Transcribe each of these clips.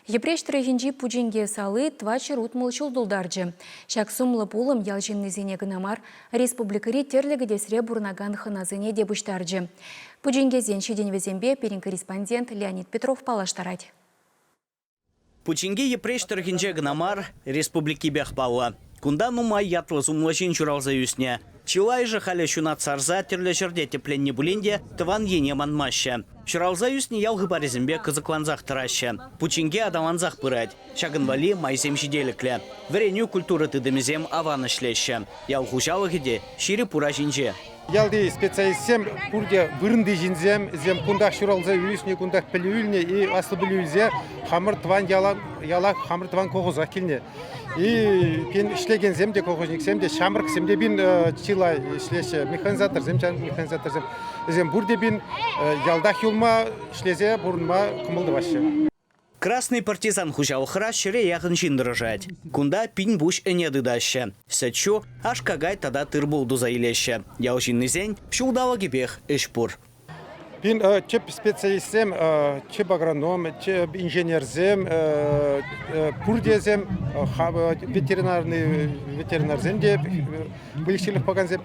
Йӗпреҫ тӑрӑхӗнчи Пучинке сали 460 ҫул тултарчӗ. Ҫак сумлӑ пулӑм ял ҫыннисене кӑна мар, республикӑри тӗрлӗ кӗтесре пурӑнакан хӑнасене те пуҫтарчӗ. Пучинкесен ҫитӗнӗвӗсемпе пирӗн корреспондент Леонид Петров паллаштарать. Пучинке Йӗпреҫ тӑрӑхӗнче кӑна мар, республикипех паллӑ. Кунта нумай ятлӑ-сумлӑ ҫын ҫуралса ӳснӗ. Чылайӑшӗ халӗ ҫунат сарса тӗрлӗ ҫӗрте тӗпленнӗ пулин те тӑван ене манмаҫҫӗ. Ҫуралса ӳснӗ ял хыпарӗсемпе кӑсӑклансах тӑраҫҫӗ. Пучинке аталансах пырать. Ҫакӑн валли майсем ҫителӗклӗ. Вӗренӳ, культура тытӑмӗсем аван ӗҫлеҫҫӗ. Ял хуҫалӑхӗ те ҫирӗп ура ҫинче. Ялти специалистсем пурте вырӑнти ҫынсем, вӗсем кунтах ҫуралса ӳснӗ, кунтах пӗлӳ илнӗ и аслӑ пӗлӳ илсе хамӑр тӑван яла, яла хамӑр тӑван колхозах килнӗ. И пин ӗҫлекенсем те, колхозниксем те, ҫамрӑксем те пин чылай ӗҫлеҫҫӗ, механизаторсем, механизаторсем. Вӗсем пурте пин ялтах юлма, ӗҫлесе пурӑнма кӑмӑл тӑваҫҫӗ. Красный партизан хуҫалӑхра ҫӗре яхӑн ҫын тӑрӑшать. Кунта пин пуҫ ӗне тытаҫҫӗ. Сӗт-ҫу, аш-какай тата тыр-пул туса илеҫҫӗ. Ял ҫыннисен ҫулталӑкӗпех ӗҫ пур. Пин тӗп специалистсем, тӗп агроном, тӗп инженерсем, пуртесем, ветеринарный ветеринарсем те, выльӑх-чӗрлӗх пӑхакансем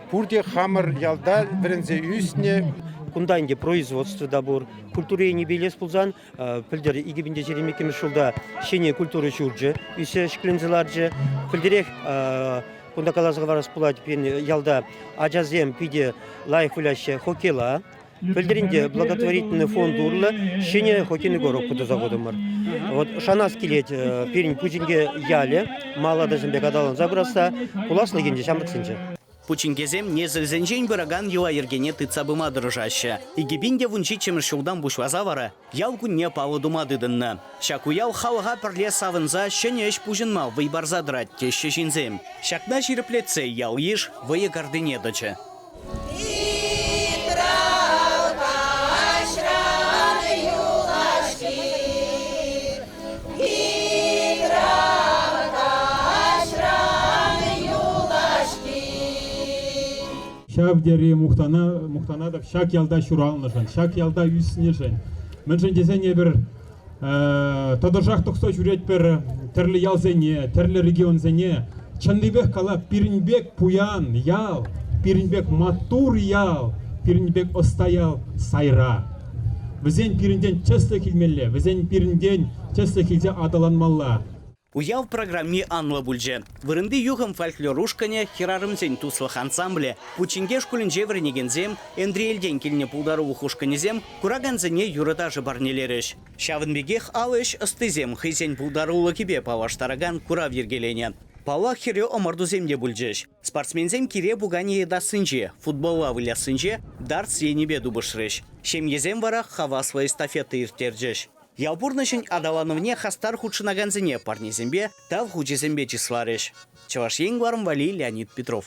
пурте хамӑр ялта вӗренсе ӳснӗ. Кунта ӗнтӗ производство та пур. Культура енӗпе илес пулсан Пӗлтӗр 2022 ҫулта ҫӗнӗ культура ҫурчӗ ӳссе ҫӗкленсе ларчӗ. Пӗлтӗрех кунта каласа хӑварас пулать, пирӗн ялта ачасем питӗ лайӑх выляҫҫӗ хоккейла. Пӗлтӗрин те благотворительный фонд урлӑ ҫӗнӗ хоккейный коробка туса хутӑмӑр. Вот шанас килет, пирӗн Пучинке ялӗ малатӑсем пек аталанса пырасса, пуласлӑх ӗнтӗ ҫамрӑксенче. Пучинкесем несӗлсенчен пыракан йӑла-йӗркене тытса пыма тӑрӑшаҫҫӗ. 2017-мӗш ҫултан пуҫласа вара ял кунне паллӑ тума тытӑннӑ. Ҫак уяв халӑха пӗрле савӑнса ҫӗнӗ ӗҫ пуҫӑнма вӑй парса тӑрать, теҫҫӗ ҫынсем. Ҫакна ҫирӗплетсе ял-йыш вӑйӑ картине тӑчӗ. Ҫав тери мухтанатӑп ҫак ялта ҫуралнӑшӑн, ҫак ялта ӳснӗшӗн. Мӗншӗн тесен эпир тӑтӑшах тухса ҫӳретпӗр тӗрлӗ ялсене, тӗрлӗ регионсене. Чӑннипех калап, пирӗн пек пуян ял, пирӗн пек маттур ял, пирӗн пек ӑста ял сайра. Вӗсен пирӗнтен тӗслӗх илмелле, вӗсен пирӗнтен тӗслӗх илсе аталанмалла. Уяв программи анлӑ пулчӗ. Вырӑнти юхӑм фольклор ушкӑнӗ, хӗрарӑмсен туслӑх ансамблӗ, Пучинке шкулӗнче вӗренекенсем, Энтриелтен килнӗ пултарулӑх ушкӑнӗсем куракансене юрӑ-ташӑ парнелерӗҫ. Ҫавӑн пекех ал ӗҫ ӑстисем хӑйсен пултарулӑхӗпе паллаштаракан курав йӗркеленӗ. Паллах, хӗрӳ ӑмӑртусем те пулчӗҫ. Спортсменсем кире пуканӗ йӑтассинче, футболла выляссинче, дартс енӗпе тупӑшрӗҫ. Ҫемьесем вара хаваслӑ эстафета ирттерчӗҫ. Ял пурнӑҫӗн аталанӑвне хастар хутшӑнакансене парнесемпе, тав хучӗсемпе чысларӗҫ. Чӑваш Ен кӑларӑм валли Леонид Петров.